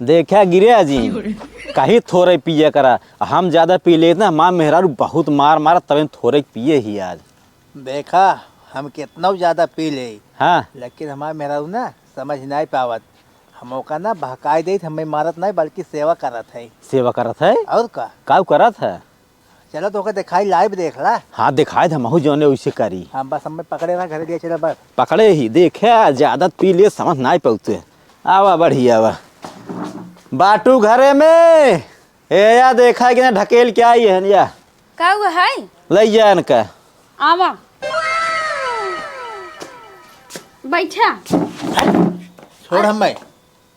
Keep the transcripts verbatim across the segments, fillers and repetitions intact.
देखा गिरे जी, कहीं थोरे पिए करा, हम ज्यादा पी लेत ना, हमार मेहरारू बहुत मार मारत, तबे थोरे पिए ही आज। देखा, हम कितना ज्यादा पी ले, हाँ। लेकिन हमार मेहरारू ना समझ नहीं पावत। हम ओका ना बहकाई देत, हमें मारत नहीं, बल्कि सेवा करत है। सेवा करत है? और का? काऊ करत है? चलो, तोके दिखाई, live देख ला। हाँ, दिखाई दे, हमहू जौने वैसे करी। हाँ, बस हमें पकड़े रहा, घरे लिए चला बस। पकड़े ही, देखे, ज्यादा पी ले, समझ नाई पौते। आवा, बढ़िया बा। बाटू घरे में? ए, या देखा कि ना, ढकेल के आई है या? का हुआ है? लई जा इनका। आवा। बैठा। छोड़ हमें।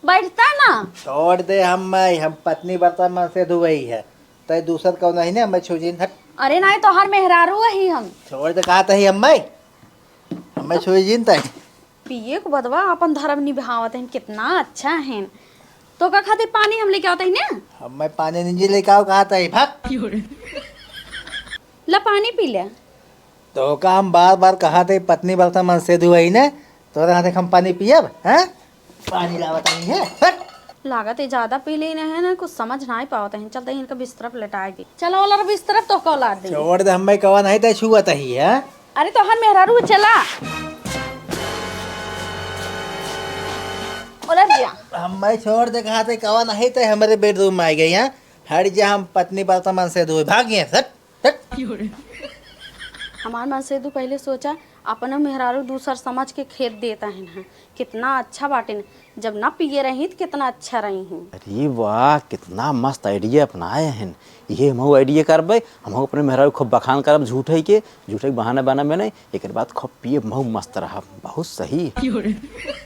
बैठता ना। छोड़ दे हमें, हम पत्नी बर्तन मन से धुवई है। तय दूसर कौन है ने, हमें छुई जिन, हट। अरे नाई, तोहार मेहरारू ही हम। छोड़ दे, कहा तही हमें, हमें छुई जिन तय। पिए के बदवा अपन धर्म निभावत हैं, कितना अच्छा हैं। तो का खातिर पानी हम लेके आवत ही ना? हमें पानी नहीं जी लेके आओ, कहा तही, भाग। ला पानी पी ले। तो का हम बार बार कहा थे पत्नी बर्तन मन से धुआई ने, तोरे हाथे हम पानी पियब, हैं? पानी लावत नहीं है, हट। लागत है ज्यादा पी लेना है ना, कुछ समझ ना ही पावत है। चलते ही इनका बिस्तर पर लेटाए दी। चलो वाला बिस्तर पर तो का औलाद दे। छोड़ दे, हमें कवन है ते छुअत ही है। अरे तोहर मेहरारू चला। ओलर दिया। हमें छोड़ दे, कहा थे कवन है ते हमारे bedroom में आ गई है। हट जा, हम पत्नी बर्तन मन से धोए, भाग गए, हट। हट। हमार मन से तू पहले सोचा, अपने मेहरारू दूसर समझ के खेत देता है ना, कितना अच्छा बाटे न। जब ना पिए रही तो कितना अच्छा रही हूँ। अरे वाह, कितना मस्त idea अपनाए हैं। ये हमहू idea करबे, हमहू अपने मेहरारू खूब बखान करब झूठे के, झूठे के बहाना बना में नहीं, एक बात खूब पिए, हमहू मस्त रहब। बहुत सही।